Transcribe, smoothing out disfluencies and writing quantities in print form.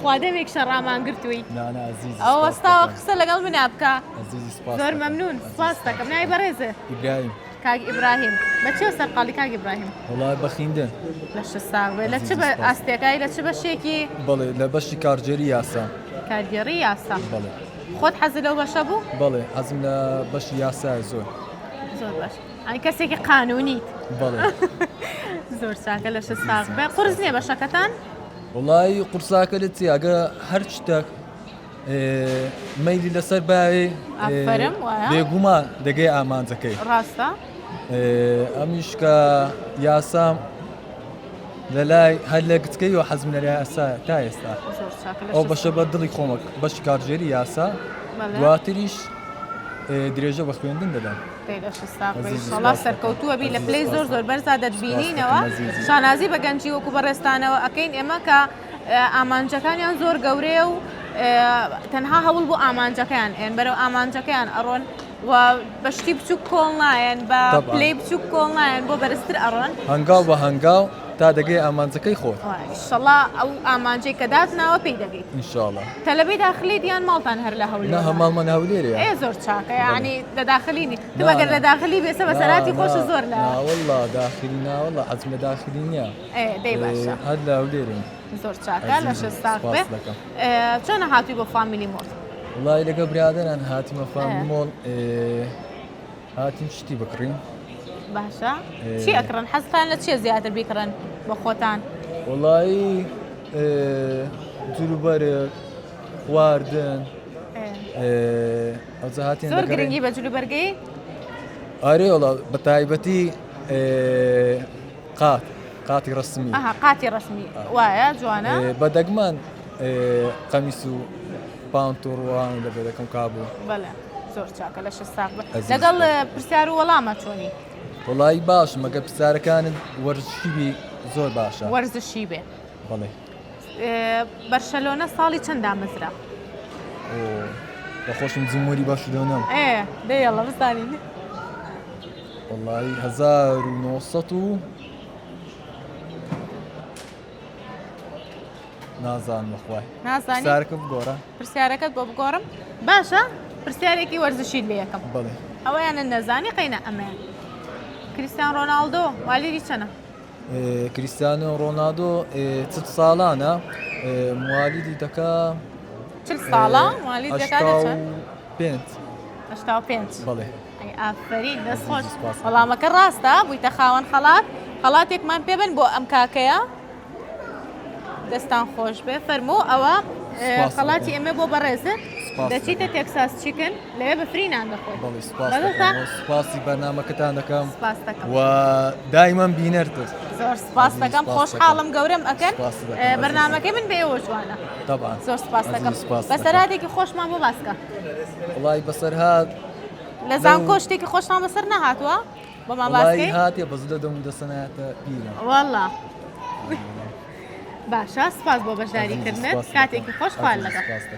بەخوا دەمێکشە ڕامان گرتووی نانا ئەزیزی ئەوە سپاس وەستاوە دەکەم. قسە لەگەڵ منا بکە ئەزیزی سپاس زۆر دەکەم. مەمنون ئەزیزی سپاس سپاس. دەکەم ناوی بەڕێزێ ئیبراهیم کاک ئیبراهیم بە چیەوە سەرقاڵی کاک ئیبراهیم؟ وەڵا بە خیندن. لەشت ساغ بێ لە چ ئەزیزی بە سپاس. ئاستێکای لە چ بەشێکی؟ بەڵێ لە بەشی کارگێری یاسا. کارگێڕی یاسا. بەڵێ. خۆت حەزت لەو بەشە بوو؟ بەڵێ حەزم لە بەشی یاسایە زۆر. زۆر باش ئەی کەسێکی قانونیت. بەڵێ. زۆر چاکە لەشت ساغ بێ قورس نییە بەشەکەتان؟ وەڵایی قورساکە لە چیە ئەگە هەر شتەک مەیلی لەسەر باوێ ئافەرم وایە بێگومان دەگەی ئامانجەکەی ڕاستە ئەمیش کە یاسام لە لای هەر لە گچکەی و حەزم لە یاسا تا ئێستا زۆر چاکە ئەو لەشت بەشە بە دڵی خۆمە بەشی کارگێری یاسا بەڵێ. دواتریش درێژە بە خوێندن دەدەم دەی لەشت ساغ بێ ئەزیزی ئیشەڵا سپاس دەکەم. سەرکەوتووە بی لە ئەزیزی پلەی سپاس زۆر زۆر دەکەم. بەرزا سپاس دەتبینینەوە دەکەم ئەزیزی. شانازی بە گەنجی وەکو بەڕێزتانەوە ئەکەین ئێمە کە ئامانجەکانیان زۆر گەورەیە و تەنها هەوڵ بۆ ئامانجەکەیان ئێن بەرەو ئامانجەکەیان ئەڕۆن و بە شتی بچووک کۆڵ نایەن بە پلەی بچووک کۆڵ نایەن بۆ بەرزتر ئەڕۆن. هەنگاو بە هەنگاو تا دەگەی ئامانجەکەی خۆت. ئیشەڵا ئەو ئامانجەی کە داتناوە پێی دەگەیت. ئینشاڵا. تەلەبەی داخلیت یان ماڵتان هەر لە هەولێرە؟ نا ماڵمان هەولێرە. ئێ زۆر چاکە یانی لە داخلی نی. تو ئەگەر لە داخلی بێ سە بەسەرهاتی خۆشە زۆر لە. نا وەڵا داخلی نا وەڵا حەزم لە داخلی نییە. ئێ دەی باشە. هەر لە هەولێرین. زۆر چاکە لەشت ساغ بێ. چۆنە هاتووی بۆ فامیلی مۆڵ؟ وڵی لەگە برادران هاتیمە فامیلی مۆڵ هاتین شتی بکڕین. باشە چی ئەکڕن حەزتان لە چیە زیاتر بیکڕن بۆ خۆتان؟ وڵی جلوبەرگ خواردن ئەوجا هاتین زۆر گرنگی بە جلوبەرگەی؟ ئەرێ وڵا بە تایبەتی قات قاتی ڕەسمی. ئەها قاتی ڕەسمی وایە جوانە. بە دەگمەن قەمیس و پانت و ڕوان لەبەر دەکەم کابوو. بەڵێ زۆر چاکە لەشت ساغ بێ. لەگەڵ پرسیار و وەڵامە چۆنی؟ وەڵایی باشم ئەگەر پرسیارەکانت وەرزشی بی زۆر باشە. وەرزشی بێ. بەڵێ. بەرشەلۆنە ساڵی چەند دامەزرا؟ بە خۆشم جمهوری بەرشلۆنەم. ئێ دەی یەڵا بزانین. وەڵایی 1900 و نازانم بەخوای نازانی پرسیارەکە بگۆڕە پرسیارەکەت بۆ بگۆڕم باشە پرسیارێکی وەرزشیت لێ یەکەم بەڵێ ئەوەیانە نەزانی قەینە ئەمەیان کریستیان ڕۆناڵدۆ والیدی چەنە کریستیانۆ ڕۆناڵدۆ چ ساڵانە موالیدی دەکا چل ساڵە موالید دەکاتە چەند پێنج 85 بەڵێ ئەی ئافەرین دەست خۆش وەڵامەکە ڕاستە بوویتە خاوەن خەڵات خەڵاتێکمان پێبن بۆ ئەم کاکەیە دەستان خۆش بێ فەرموو ئەوە خەڵاتی ئێمە بۆ بەڕێزت دەچیتە تێکساس چیکن لەوێ بە فری نان دەخۆی سپاسی بەرنامەکەتان دەکەم و دایمەن بینەرتت زۆر سپاس دەکەم خۆشحاڵم گەورەم ئەکەن بەرنامەکەی من بێەوە جوانە زۆر سپاس دەکەم بەسەراتێکی خۆشمان بۆ باسکە وڵی بەسەرهات لە زانکۆ شتێکی خۆشتان بەسەر نەهاتووە بۆمان باس وەڵایی کەی؟ هاتێ بەس لە دەم و دەسەنایەتە بیرم. وەڵا باشە سپاس بۆ بەشداری ئەزیزی کردنت سپاست دەکەم. کاتێکی خۆش خوان ئەزیزی لەگەڵ. سپاست دەکەم.